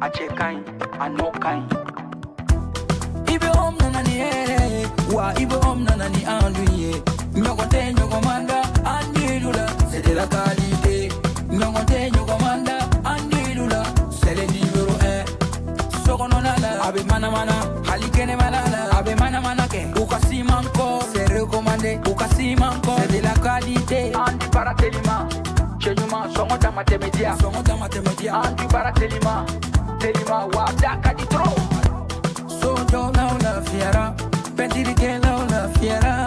A cɛ ka ɲi, a nɔ ka ɲi. IBM nana ni hɛrɛ ye wa, IBM nana ni enduit ye. Ɲɔgɔn tɛ ɲɔgɔn man da enduit la, c'est de la qualité. Ɲɔgɔn tɛ ɲɔgɔn man da enduit la, c'est le numéro 1. Sokɔnɔna la, a bɛ manamana, hali kɛnɛmana la, a bɛ manamana kɛ. U ka siman kɔ, c'est recommandé. U ka siman kɔ, c'est de la qualité. Enduit baara telima, cɛ ɲuman, sɔngɔ dama tɛmɛ diya, sɔngɔ dama tɛmɛ diya. Enduit baara telima telima wa, da ka di trop. Sojɔlaw lafiyara, pɛntirikɛlaw lafiyara.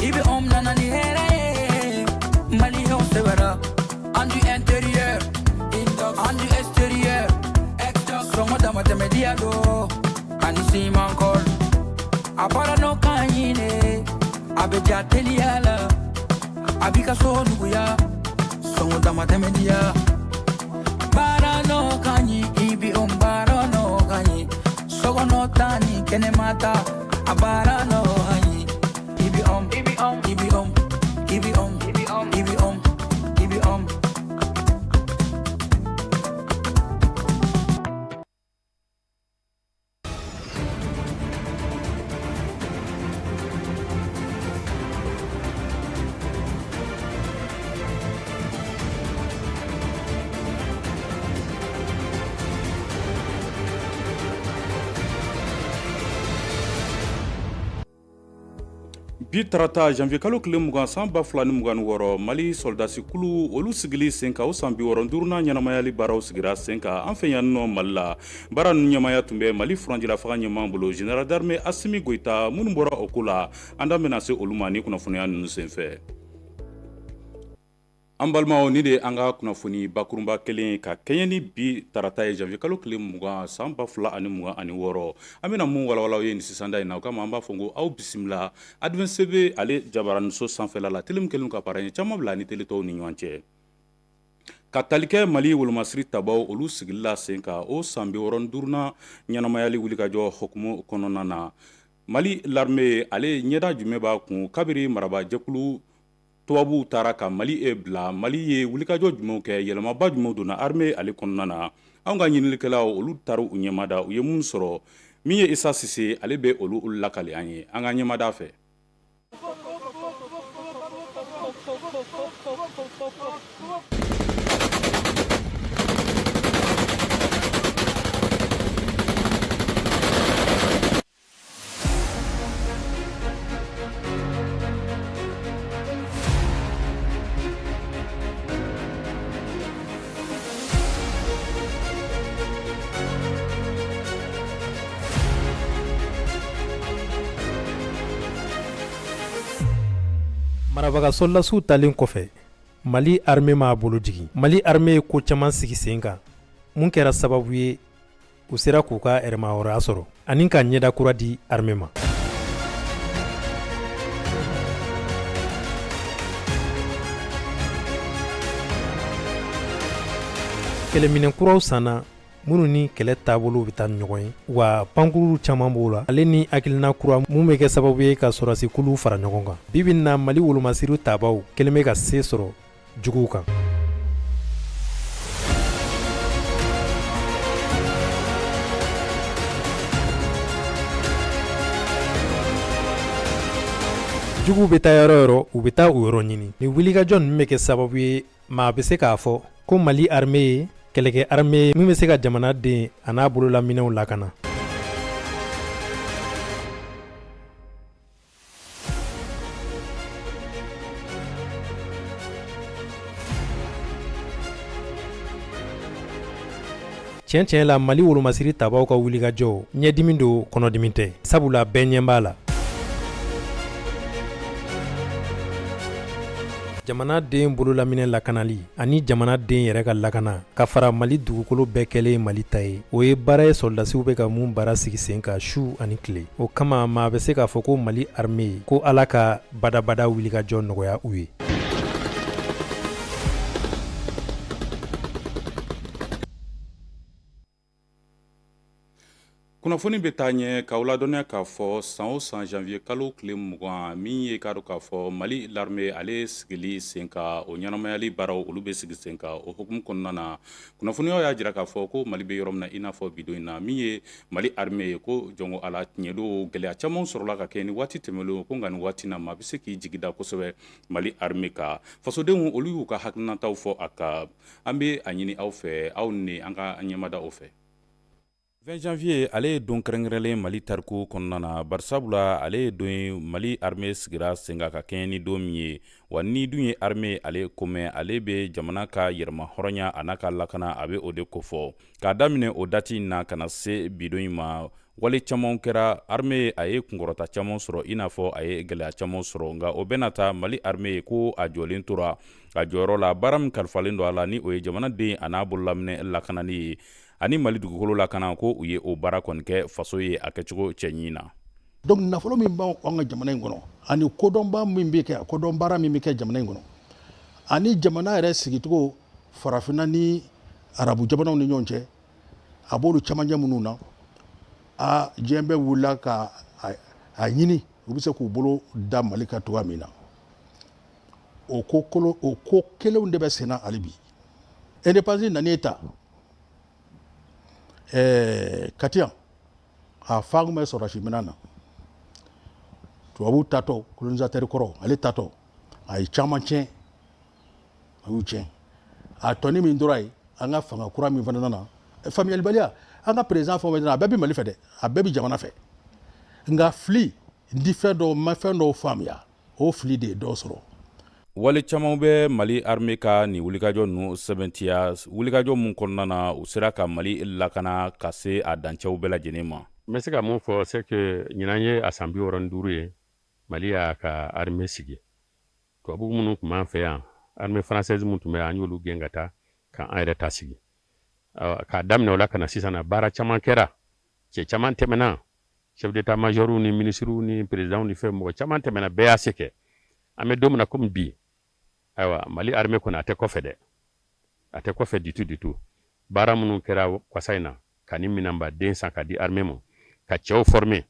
IBM nana ni hɛrɛ ye, maliyɛnw sɛbɛra. Enduit intérieur, enduit extérieur, sɔngɔ dama tɛmɛ diya do ani siman kɔl. A baara nɔ ka ɲi de, a bɛ ja teliya la, a b'i ka so nuguya, sɔngɔ dama tɛmɛ diya. Baara nɔ ka ɲi, IBM baara nɔ ka ɲi. Sokɔnɔ ta ni kɛnɛma ta, a baara nɔ ka ɲi. IBM, IBM, IBM, IBM, IBM, IBM. Bi tarata, janvier kalo tile 20, san 2026, Mali sɔrɔdasikulu olu sigili sen kan, o san 65nan ɲɛnamayali baaraw sigira sen kan an fɛ yan nɔ Mali la. Baara ninnu ɲɛmaya tun bɛ Mali furancɛla fanga ɲɛmaa bolo, général d'armée Asimi Goyita. Minnu bɔra o ko la, an da bɛna se olu ma ni kunnafoniya ninnu senfɛ. An balimaw, ni de ye an ka kunnafoni bakurunba kelen ka kɛɲɛ ni bi tarata ye, janvier kalo tile 20, san 2026. An bɛna mun walawala ye nin sisanda in na? O kama an b'a fɔ ko aw bisimila Advance TV ale jabaraniso sanfɛla la, télé min kɛlen ka para ye caman bila ni télé tɔw ni ɲɔgɔn cɛ. Ka tali kɛ Mali wolomasiri tabaw olu sigili la sen kan, o san 65nan ɲɛnamayali wulikajɔ hukumu kɔnɔna na, Mali l'armée ale ɲɛda jumɛn b'a kun kabiri marabajɛkulu tubabuw taara ka Mali e bila? Mali ye wulikajɔ jumɛnw kɛ? Yɛlɛmaba jumɛnw donna armée ale kɔnɔna na? Anw ka ɲininikɛlaw olu taara u ɲɛmada, u ye mun sɔrɔ? Min ye Isa Sise, ale bɛ olu lakali an ye. An ka ɲɛmada fɛ. Marabaga sɔrɔdasiw talen kɔfɛ, Mali armée m'a bolo jigin. Mali armée ye ko caman sigi sen kan mun kɛra sababu ye u sera k'u ka yɛrɛmahɔrɔnya sɔrɔ ani ka ɲɛda kura di armée ma. Kɛlɛminɛn kuraw sanna minnu ni kɛlɛ taabolo bɛ taa ni ɲɔgɔn ye, wa pankuru caman b'o la, ale ni hakilina kura mun bɛ kɛ sababu ye ka sɔrɔdasikuluw fara ɲɔgɔn kan. Bi bi in na, Mali wolomasiri tabaw kɛlen bɛ ka se sɔrɔ juguw kan. Juguw bɛ taa yɔrɔ yɔrɔ, u bɛ taa u yɔrɔ ɲini. Ni wulikajɔ ninnu bɛ kɛ sababu ye, maa bɛ se k'a fɔ ko Mali armée ye kɛlɛkɛ armée ye min bɛ se ka jamana den a n'a bololaminɛnw lakana. Tiɲɛ tiɲɛ la, Mali wolomasiri tabaw ka wulikajɔ, ɲɛdimi don, kɔnɔdimi tɛ, sabula bɛɛ ɲɛ b'a la. Jamana den bololaminɛ lakanali ani jamana den yɛrɛ ka lakana ka fara Mali dugukolo bɛɛ kɛlen Mali ta ye, o ye baara ye sɔrɔdasiw bɛ ka mun baara sigi sen kan su ani tile. O kama, maa bɛ se k'a fɔ ko Mali armée, ko Ala ka badabada wulikajɔ nɔgɔya u ye. Kunnafoni bɛ taa ɲɛ k'aw ladɔnniya k'a fɔ san o san janvier kalo tile 20, min ye k'a dɔn k'a fɔ Mali l'armée ale sigili sen kan, o ɲɛnamayali baaraw olu bɛ sigi sen kan. O hukumu kɔnɔna na, kunnafoniyaw y'a jira k'a fɔ ko Mali bɛ yɔrɔ min na, i n'a fɔ bi don in na, min ye Mali armée ye, ko jɔnko ala tiɲɛ don, gɛlɛya caman sɔrɔla ka kɛ ni waati tɛmɛnlen ko, nka nin waati na, maa bɛ se k'i jigi da kosɛbɛ Mali armée kan. Fasodenw olu y'u ka hakilinataw fɔ a kan. An bɛ a ɲini aw fɛ, aw ni an ka ɲɛmada o fɛ. 20 janvier, ale ye don kɛrɛnkɛrɛnlen Mali tariku kɔnɔna na, barisabula ale ye don ye Mali armée sigira sen kan ka kɛɲɛ ni don min ye. Wa ni dun ye armée ale komɛn, ale bɛ jamana ka yɛrɛma hɔrɔnya a n'a ka lakana, a bɛ o de kofɔ. K'a daminɛ o dati in na ka na se bi don in ma, wale caman kɛra armée, a ye kunkɔrɔta caman sɔrɔ, i n'a fɔ a ye gɛlɛya caman sɔrɔ. Nka o bɛɛ n'a ta, Mali armée ko a jɔlen tora a jɔyɔrɔ la, baara min kalifalen don a la, ni o ye jamanaden a n'a bololaminɛ lakanani ye ani Mali dugukolo lakana, ko u ye o baara kɔni kɛ faso ye a kɛcogo cɛɲi na. Donc nafolo min b'anw ka jamana in kɔnɔ, ani kodɔnba min bɛ kɛ, kodɔn baara min bɛ kɛ jamana in kɔnɔ, ani jamana yɛrɛ sigicogo farafinna ni arabu jamanaw ni ɲɔgɔn cɛ, a b'olu camancɛ minnu na, a diɲɛ bɛɛ wulila ka a ɲini u bɛ se k'u bolo da Mali kan cogoya min na. O ko kolo, o ko kelenw de bɛ senna hali bi. Indépendance nani ta Kati yan, a fa tun bɛ sɔrɔdasi minɛn na. Tubabuw tatɔ, colonisateur kɔrɔ, ale tatɔ, a ye caman tiɲɛ, a y'u tiɲɛ. A tɔni min tora yen, an ka fanga kura min fana nana, faamuyalibaliya, an ka président fɛn o fɛn nana, a bɛɛ bɛ Mali fɛ dɛ, a bɛɛ bɛ jamana fɛ, nka fili ni fɛn dɔw ma fɛn dɔw faamuya, o fili de ye dɔ sɔrɔ. Wale caman bɛ Mali armée ka nin wulikajɔ ninnu sɛbɛntiya, wulikajɔ mun kɔnɔna na u sera ka Mali lakana ka se a dancɛw bɛɛ lajɛlen ma. N bɛ se ka mun fɔ, c'est que ɲinan ye a san 65 ye Mali y'a ka armée sigi. Tubabu minnu tun b'an fɛ yan, armée française min tun bɛ yan, an y'olu gɛn ka taa ka an yɛrɛ ta sigi. K'a daminɛ o la ka na sisan na, baara caman kɛra, cɛ caman tɛmɛna, chef d'état major ni ministres ni présidents ni fɛn, mɔgɔ caman tɛmɛna, bɛɛ y'a se kɛ. An bɛ don min na komi bi, ayiwa, Mali armée kɔni, a tɛ kɔfɛ dɛ, a tɛ kɔfɛ du tout, du tout. Baara minnu kɛra kɔsa in na, ka ni minɛnbaden san ka di armée ma, ka cɛw former,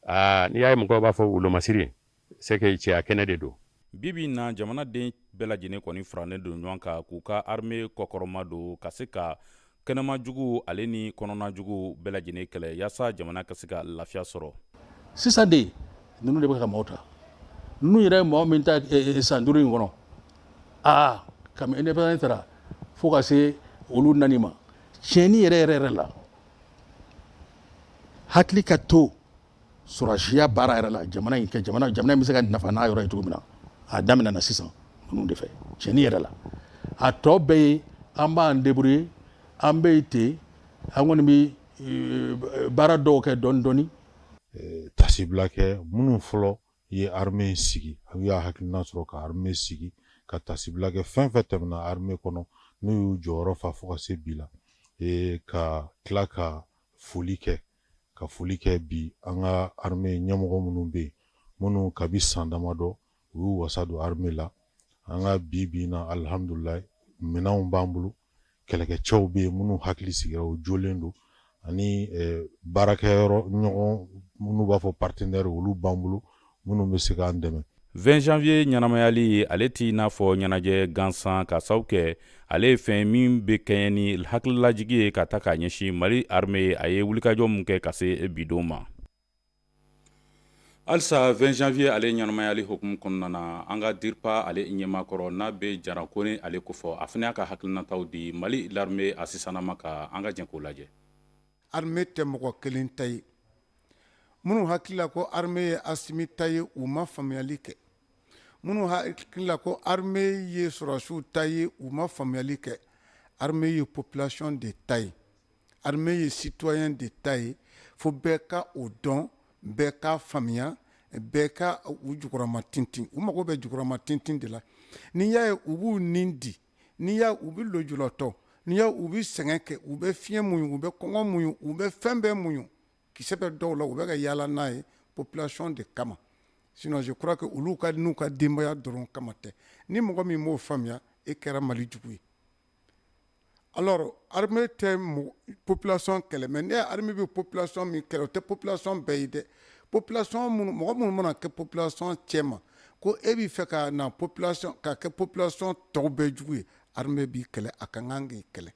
aa, n'i y'a ye mɔgɔw b'a fɔ wolomasiri, c'est que cɛya kɛnɛ de don. Bi bi in na, jamanaden bɛɛ lajɛlen kɔni faranen don ɲɔgɔn kan k'u ka armée kɔkɔrɔma don, ka se ka kɛnɛma jugu ale ni kɔnɔna jugu bɛɛ lajɛlen kɛlɛ, yaasa jamana ka se ka lafiya sɔrɔ. Sisan de, ninnu de bɛ ka maaw ta. Ninnu yɛrɛ ye mɔgɔ min ta san 5 in kɔnɔ, aa, kabini indépendance taara fo ka se olu nani ma, tiɲɛni yɛrɛ yɛrɛ yɛrɛ la, hakili ka to sɔrɔsiya baara yɛrɛ la, jamana in kɛ jamana in bɛ se ka nafa n'a yɔrɔ ye cogo min na, a daminɛna sisan ninnu de fɛ tiɲɛni yɛrɛ la. A tɔ bɛɛ ye an b'an débrouiller, an bɛ yen ten, an kɔni bɛ baara dɔw kɛ dɔɔni dɔɔni. Tasibila kɛ minnu fɔlɔ ye armée in sigi, u y'a hakilina sɔrɔ ka armée sigi, ka tasibila kɛ fɛn fɛn tɛmɛna armée kɔnɔ, n'u y'u jɔyɔrɔ fa fo ka se bi la, ka tila ka foli kɛ, ka foli kɛ bi an ka armée ɲɛmɔgɔ minnu bɛ yen, minnu kabi san damadɔ u y'u wasa don armée la. An ka bi bi in na, alihamudulilayi, minɛnw b'an bolo, kɛlɛkɛcɛw bɛ yen minnu hakili sigira, u jolen don, ani baarakɛyɔrɔ ɲɔgɔn minnu b'a fɔ partenaire, olu b'an bolo minnu bɛ se k'an dɛmɛ. 20 janvier ɲɛnamayali, ale t'i n'a fɔ ɲɛnajɛ gansan, ka sababu kɛ ale ye fɛn min bɛ kɛɲɛ ni hakililajigi ye ka ta k'a ɲɛsin Mali armée, a ye wulikajɔ min kɛ ka se bidon ma. Halisa 20 janvier ale ɲɛnamayali hukumu kɔnɔna na, an ka DIRPA ale ɲɛmaakɔrɔ, n'a bɛ Jara Kone ale kofɔ, a fana y'a ka hakilinataw di Mali l'armée a sisanama ka. An ka jɛ k'o lajɛ. Armée tɛ mɔgɔ kelen ta ye. Minnu hakili la ko armée ye Asimi ta ye, u ma faamuyali kɛ. Minnu hakili la ko armée ye sɔrɔdasiw ta ye, u ma faamuyali kɛ. Armée ye population de ta ye, armée ye citoyen de ta ye. Fo bɛɛ ka o dɔn, bɛɛ k'a faamuya, bɛɛ ka u jukɔrɔma tintin. U mago bɛ jukɔrɔma tintin de la. N'i y'a ye u b'u nin di, n'i y'a u bɛ lujurɔtɔ, n'i y'a u bɛ sɛgɛn kɛ, u bɛ fiɲɛ muɲu, u bɛ kɔngɔ muɲu, u bɛ fɛn bɛɛ muɲu, kisɛ bɛ dɔw la, u bɛ ka yaala n'a ye population de kama. Sinon, je crois que olu ka n'u ka denbaya dɔrɔn kama tɛ. Ni mɔgɔ min m'o faamuya, e kɛra Mali jugu ye. Alors armée tɛ population kɛlɛ, mais ne armée bɛ population min kɛlɛ, o tɛ population bɛɛ ye dɛ. Population minnu, mɔgɔ minnu mana kɛ population cɛ ma ko e b'i fɛ ka na population ka kɛ population tɔw bɛɛ jugu ye, armée b'i kɛlɛ, a ka kan k'i kɛlɛ.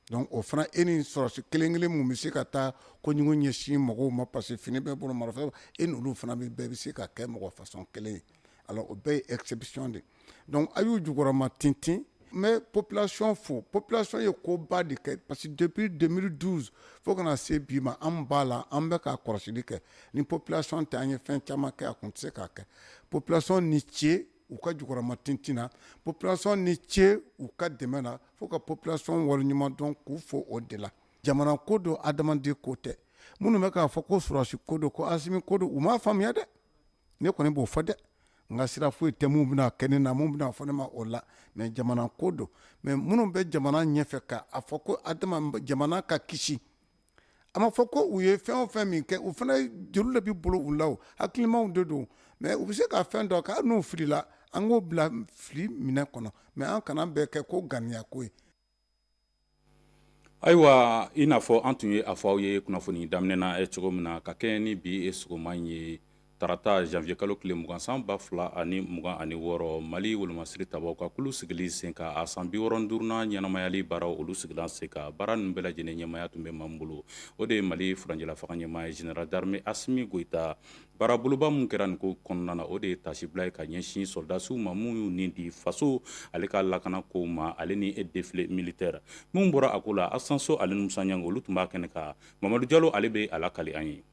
Donc o fana, e ni sɔrɔsi kelen kelen mun bɛ se ka taa kojugu ɲɛsin mɔgɔw ma, parce que fini bɛɛ bolo, marifa, e n'olu fana bɛ bɛɛ bɛ se ka kɛ mɔgɔ façon kelen ye. Alors o bɛɛ ye exception de. Donc a y'u jukɔrɔma tintin. N bɛ population fo. Population ye koba de kɛ, parce que depuis 2012 fo kana se bi ma, an b'a la, an bɛ ka kɔlɔsili kɛ. Ni population tɛ, an ye fɛn caman kɛ, a kun tɛ se k'a kɛ. Population ni ce u ka jukɔrɔma tintin na, population ni ce u ka dɛmɛ na, fo ka population waleɲuman dɔn k'u fo o de la. Jamana ko don, adamaden ko tɛ. Minnu bɛ k'a fɔ ko sɔrɔsi ko don, ko Asimi ko don, u m'a faamuya dɛ. Ne kɔni b'o fɔ dɛ. N ka sira foyi tɛ mun bɛna kɛ ne na, mun bɛna fɔ ne ma o la, mais jamana ko don. Mais minnu bɛ jamana ɲɛfɛ ka a fɔ ko adama jamana ka kisi, a ma fɔ ko u ye fɛn o fɛn min kɛ, u fana joli de bɛ bolo u la, o hakilimaw de don. Mais u bɛ se ka fɛn dɔ kɛ, hali n'u filila, an k'o bila fili minɛ kɔnɔ, mais an kana bɛɛ kɛ ko ganiya ko ye. Ayiwa, i n'a fɔ an tun ye a fɔ aw ye kunnafoni daminɛ na cogo min na, ka kɛɲɛ ni bi sɔgɔma in ye, tarata janvier kalo tile 20 san 2026, Mali wolomasiri tabaw ka kulu sigili sen kan, a san 65nan ɲɛnamayali baaraw, olu sigilan sen kan. Baara ninnu bɛɛ lajɛlen ɲɛmaya tun bɛ maa min bolo, o de ye Mali furancɛla fanga ɲɛmaa ye, général d'armée Asimi Goyita. Baaraboloba min kɛra nin ko kɔnɔna na, o de ye tasibila ye ka ɲɛsin sɔrɔdasiw ma minnu y'u nin di faso ale ka lakana kow ma, ale ni défilé militaire minnu bɔra a ko la. Asanso ale ni Musa Ɲangi, olu tun b'a kɛnɛ kan. Mamadu Jalo, ale bɛ a lakali an ye.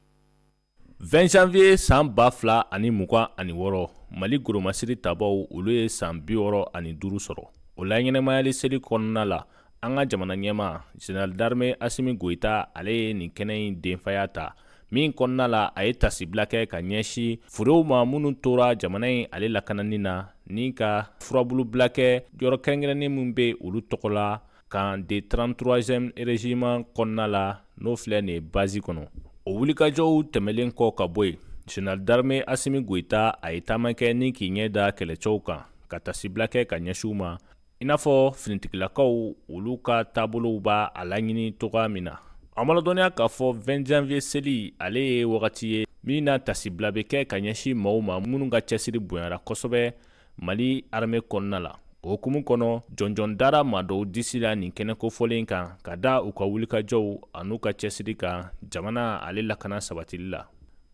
20 janvier san 2026, Mali golomasiri tabaw, olu ye san 65 sɔrɔ. O la ɲɛnamayali seli kɔnɔna la, an ka jamana ɲɛmaa général d'armée Asimi Goyita, ale ye nin kɛnɛ in denfaya ta min kɔnɔna la, a ye tasibila kɛ ka ɲɛsin furew ma minnu tora jamana in ale lakanani na, ni ka furabulubila kɛ yɔrɔ kɛrɛnkɛrɛnnen min bɛ olu tɔgɔ la camp de 33e régiment kɔnɔna la, n'o filɛ nin ye base kɔnɔ. O wulikajɔw tɛmɛlen kɔ ka bɔ yen, général d'armée Asimi Goyita, a ye taama kɛ ni k'i ɲɛ da kɛlɛcɛw kan ka tasibila kɛ ka ɲɛsin u ma, i n'a fɔ finitigilakaw olu ka taabolow b'a a laɲini cogoya min na. An b'a ladɔnniya k'a fɔ 20 janvier seli, ale ye wagati ye min na tasibila bɛ kɛ ka ɲɛsin maaw ma minnu ka cɛsiri bonyara kosɛbɛ Mali armée kɔnɔna la. O hukumu kɔnɔ, jɔnjɔn dara maa dɔw disi la nin kɛnɛ kofɔlen kan ka da u ka wulikajɔw an'u ka cɛsiri kan jamana ale lakana sabatili la.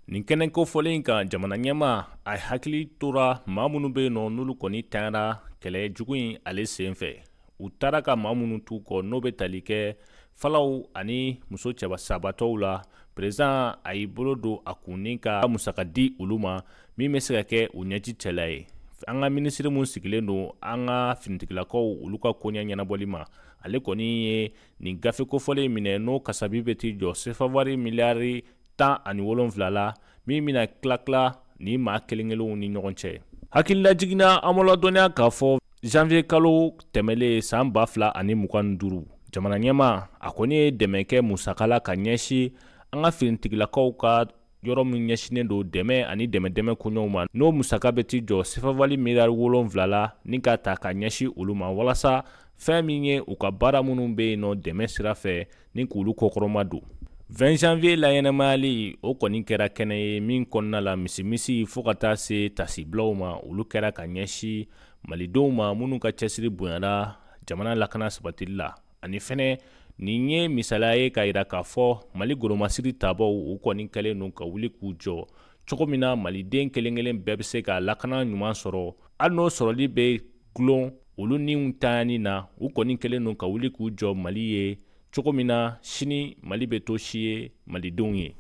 Nin kɛnɛ kofɔlen kan, jamana ɲɛmaa a hakili tora maa minnu bɛ yen nɔ, n'olu kɔni tanyara kɛlɛ jugu in ale sen fɛ, u taara ka maa minnu t'u kɔ, n'o bɛ tali kɛ falaw ani muso cɛba sabatɔw la. Président a y'i bolo don a kun ni ka musaka di olu ma min bɛ se ka kɛ u ɲɛji cɛla ye. An ka minisiri min sigilen don an ka finitigilakaw olu ka koɲɛ ɲɛnabɔli ma, ale kɔni ye nin gafe kofɔlen minɛ, n'o kasabi bɛ t'i jɔ sefa wari miliyari 17 la, min bɛna tila tila ni maa kelen kelenw ni ɲɔgɔn cɛ. Hakililajigin na, an b'aw ladɔnniya k'a fɔ janvier kalo tɛmɛlen san 2025, jamana ɲɛmaa a kɔni ye dɛmɛ kɛ musaka la ka ɲɛsin an ka finitigilakaw ka yɔrɔ min ɲɛsinnen don dɛmɛ ani dɛmɛ koɲɛw ma, n'o musaka bɛ t'i jɔ sefawari miliyari 7 la, ni ka ta ka ɲɛsin olu ma walasa fɛn min ye u ka baara minnu bɛ yen nɔ dɛmɛ sira fɛ, ni k'olu kɔkɔrɔma don. 20 janvier laɲɛnamayali, o kɔni kɛra kɛnɛ ye min kɔnɔna la misimisi fo ka taa se tasibilaw ma, olu kɛra ka ɲɛsin malidenw ma minnu ka cɛsiri bonyana jamana lakana sabatili la. Ani fɛnɛ nin ye misaliya ye k'a yira k'a fɔ Mali golomasiri tabaw, u kɔni kɛlen don ka wuli k'u jɔ cogo min na maliden kelen kelen bɛɛ bɛ se ka lakana ɲuman sɔrɔ, hali n'o sɔrɔli bɛ gulon olu niw tanyani na. U kɔni kɛlen don ka wuli k'u jɔ Mali ye cogo min na sini Mali bɛ to si ye malidenw ye.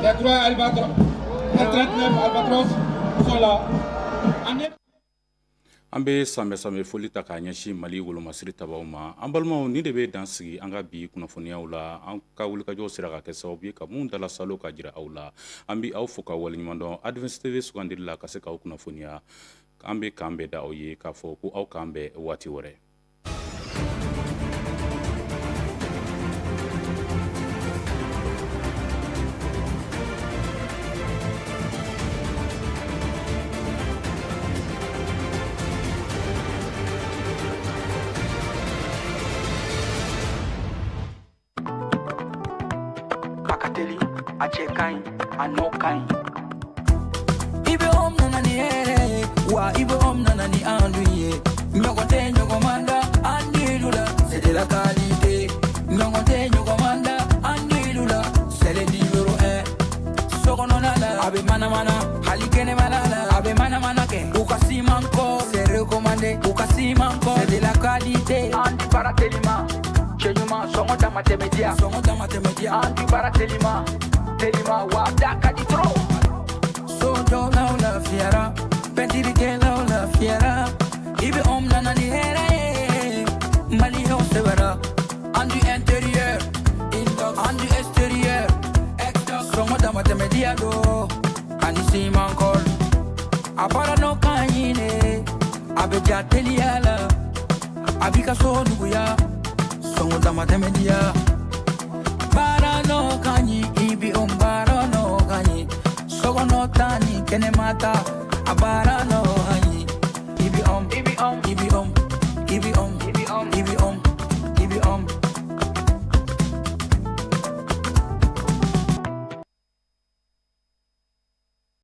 Les trois albatros, les 39 albatros sont là. An bɛ sanbɛ sanbɛ foli ta k'a ɲɛsin Mali wolomasiri tabaw ma. An balimaw, nin de bɛ dan sigi an ka bi kunnafoniyaw la. An ka wulikajɔw sera ka kɛ sababu ye ka mun dala salo ka jira aw la. An bɛ aw fo ka waleɲuman dɔn Advance TV sugandili la ka se k'aw kunnafoniya. An bɛ kan bɛɛ da aw ye k'a fɔ ko aw k'an bɛn waati wɛrɛ. A cɛ ka ɲi, a nɔ ka ɲi. IBM nana ni hɛrɛ ye, wa IBM nana ni enduit ye. Ɲɔgɔn tɛ ɲɔgɔn man da enduit la, c'est de la qualité. Ɲɔgɔn tɛ ɲɔgɔn man da enduit la, c'est le numéro 1. Sokɔnɔna la, a bɛ manamana, hali kɛnɛmana la, a bɛ manamana kɛ. U ka siman kɔ, c'est recommandé. U ka siman kɔ, c'est de la qualité. Enduit baara telima, cɛ ɲuman, sɔngɔ dama tɛmɛ diya, sɔngɔ dama tɛmɛ diya. Enduit baara telima, telima, wa da ka di trop. Sojɔlaw lafiyara, pɛntirikɛlaw lafiyara. IBM nana ni hɛrɛ ye, maliyɛnw sɛbɛra. Enduit intérieur, enduit extérieur, sɔngɔ dama tɛmɛ diya do, ani siman kɔl. A baara nɔ ka ɲi ne, a bɛ ja teliya la, a b'i ka so nuguya, sɔngɔ dama tɛmɛ diya. Baara nɔ ka ɲi, IBM baara nɔ ka ɲi. Sokɔnɔ ta ni kɛnɛma ta, a baara nɔ ka ɲi. IBM, IBM, IBM.